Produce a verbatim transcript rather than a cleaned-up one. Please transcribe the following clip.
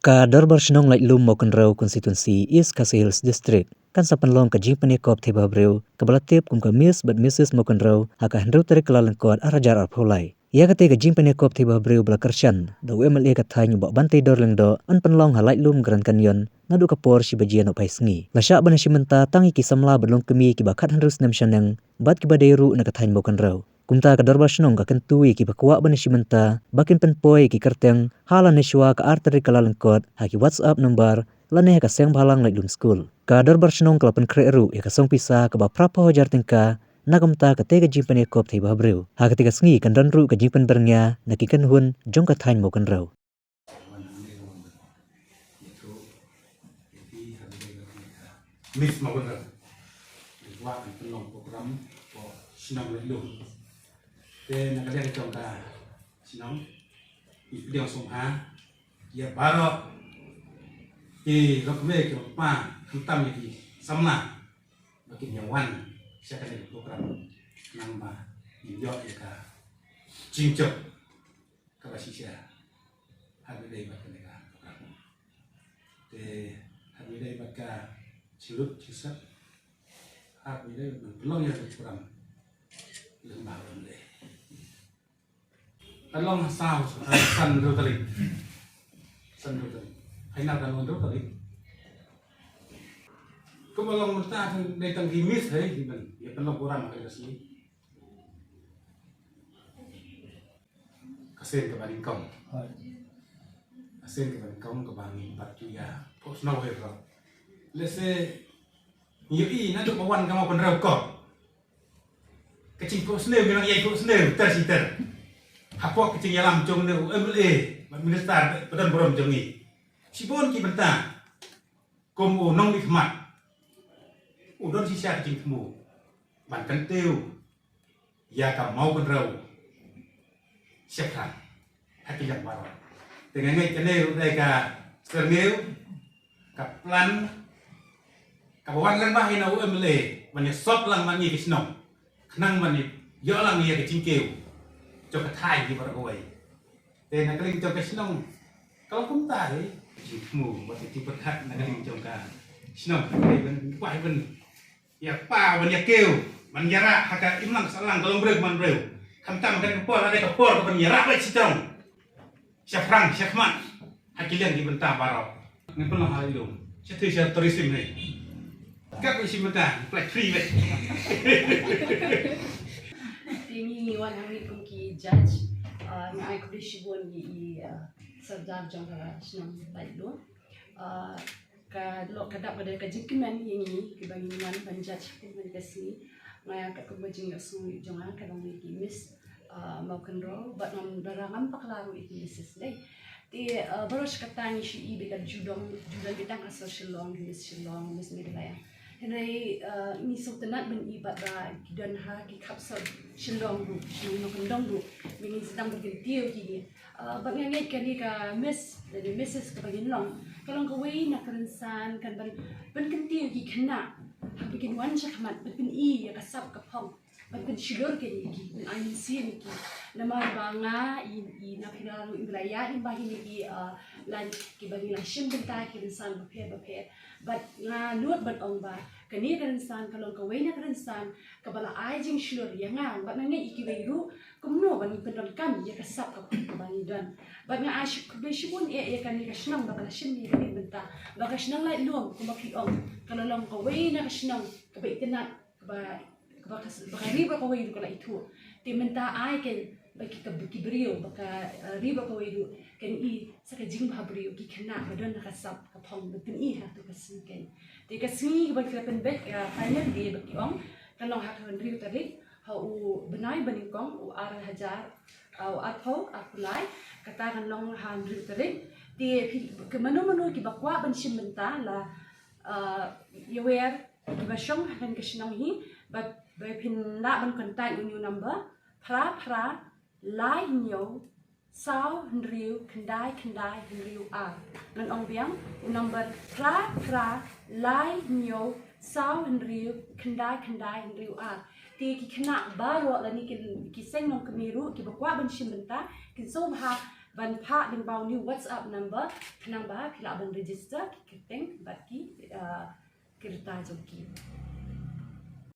Ka Dorbar Shnong Laitlum Mawkynrew Constituency, East Khasi Hills District, kan sa pynlong ka jingpynïakop thei bhabriew kaba la tip kum ka Miss bad Missus Mawkynrew ha ka hynriew tarik Kyllalyngkot ar hajar arphew lai. Ïa katei ka jingpynïakop thei bhabriew ba la kyrshan da u M L A ka thaiñ u Bah Banteidor Lyngdoh yn pynlong ha Laitlum Grand Canyon naduh ka por shi baje nohphai sngi. La shah ban ïashim bynta tang ïa ki samla ba long kmie kiba khathynriew snem shaneng bad kiba dei ruh na ka thaiñ Mawkynrew. Kumta ka Dorbar Shnong ka kyntu ïa kiba kwah ban ïashim bynta ba kin pynpoi ïa ki kyrteng ha la ne shuwa ka ar tarik Kyllalyngkot ha ki WhatsApp number lane ha ka Seng Bhalang Laitlum School. Ka Dorbar Shnong ka la pynkhreh ruh ïa ka song pisa kaba phraphew hajar tyngka na ka bynta katei ka jingpynïakop thei bhabriew. Ha katei ka sngi kan don ruh ka jingpynbyrngia na ki kynhun jong ka thaiñ Mawkynrew. Miss Mawkynrew. Ngi kwah ban pynlong program ko shnong Laitlum. Te na ka liang jong ka shnong, ngi pdiang sngewbha ïa baroh ki lok kmie ki lok kpa, khamtam ïa ki samla ba kin ïa wan sha kane ka program, khnang ba ngin ïoh ïa ka jingjop kaba shisha ha kaba ïadei bad kane ka program. Te ha kaba ïadei bad ka jinglut jingsep, ha kaba ïadei bad ban pynlong ïa ka program, lem ba ban leh. Ka long ha saw, ha san hynriew tarik. San hynriew tarik. Hai na ka long hynriew tarik. Kumba long mynta tang dei tang ki miss, hei, ki ban ïa pynlong program ha ka sngi. Ka sien kaba nyngkong. Ka sien kaba nyngkong kaba ngi pat ju ïa phohsniew hi ruh. Lehse ngi ïohi naduh ba wan ka Mawkynrew ko, ka jingphohsniew ngi nang ïai phohsniew ter shi ter. Hapoh ka jingïalam jong une u M L A bad minister ba don burom jong ngi. Shibun ki bynta kum u nongmihkhmat u don shisha ka jingthmu ban kyntiew ïa ka Mawkynrew shaphrang ha ki liang baroh. Te nga ngeit kane ruh dei ka syrngiew, ka plan kaba wan lyngba hi na u M L A ban ïasop lang ma ngi ki shnong, khnang ban ïoh lang ïa ka jingkiew jong ka thaiñ hi baroh kawei. Te na ka liang jong ka shnong ka long kumta hi ka jingthmu bad ka jingpyrkhat na ka liang jong ka shnong, ka ban kwah ban ïa pa ban ïa kiew, ban ïa rah ha ka imlang sahlang ka longbriew manbriew. Khamtam kane ka por ka dei ka por ka ban ïa rah beit shitom shaphrang shakhmat ha ki liang ki bynta baroh. Ngin pynlong ha Laitlum, sha thei sha tourism ne. Kat ba shi mynta pynlait free beit. Te ngi wan hangne kum ki judge, ah, ngi ai khublei shibun ïa i, ah, Sordar jong ka shnong Laitlum. Ah, ka long ka dap ka dei ka jingkmen ïa ngi kiba ngi wan ban judge ha kane ka sngi. Nga ïa ka kumba jingïasngew jong nga ka long ïa ki Miss, ah, Mawkynrew bad ngam, da ngam bakla ruh ïa ki Misses dei. Te, ah, baroh shi katta ngi shu i ba la ju don, ju don beit tang ha sor Shillong, Miss Shillong, Miss Meghalaya. Hynrei, ah, ngi sngewtynnat ban i bad ba ki don ha ki khap sor Shillong ruh, Shillong na kyndong ruh. Ngi sdang ban kyntiew ïa kine. Ah, bad nga ngeit kane ka Miss, lane Missus kaba ngin long, ka long kawei na ka rynsan kan ban, ban kyntiew ïa ki khynnah haba kin wan shakhmat, ban pyni ïa ka sap ka phong, ban pynshlur kane ïa ki, ban ai mynsiem ïa ki. Namar ba nga i, i na phi la ïa, i ba hi ne ki, ah, laiñ kiba ngi la shim bynta ki rynsan bapher bapher. Bad nga nud ban ong ba kane ka rynsan ka long kawei na ka rynsan kaba la ai jingshlur ïa nga bad nga ngeit ïa kiwei ruh, kumno ban pyndonkam ïa ka sap ka phong kaba ngi don. Bad nga ai shi-, khublei shibun eh ïa kane ka shnong ba ka la shim ïa kane ka bynta. Ba ka shnong Laitlum kumba phi ong ka la long kawei na ka shnong kaba itynnat, kaba, kaba ka s-, ba ka ri baroh kawei ruh ka la ithuh. Te mynta ai kein ba ki, ka, ki briew ba ka, eh, ri baroh kawei ruh kin i sa ka jingbhabriew, ki khynnah ba don ha ka sap ka phong ban pyni ha tu ka sngi kein. Te ka sngi kaba ki la pynbeit, eh, final day ba ki ong ka long ha ka hynriew tarik ha u bnai ba nyngkong u ar hajar, ah, u arphew arphew lai, kata kan long ha hynriew tarik. Te phi, ka mano mano kiba kwah ban shim bynta la, ah, ïawer kiba shong ha kane ka shnong hi, ba, ba phin lah ban contact u new number, phra phra lai hynñiew saw hynriew khyndai khyndai hynriew ar. Ngan ong biang, u number phra phra lai hynñiew saw hynriew khyndai khyndai hynriew ar. Te ki khynnah baroh lane ki, ki seng nongkmie ruh kiba kwah ban shim bynta kin sngewbha ban phah lyngba u new WhatsApp number, khnang ba phi lah ban register ki kyrteng bad ki, uh, ki rta jong ki.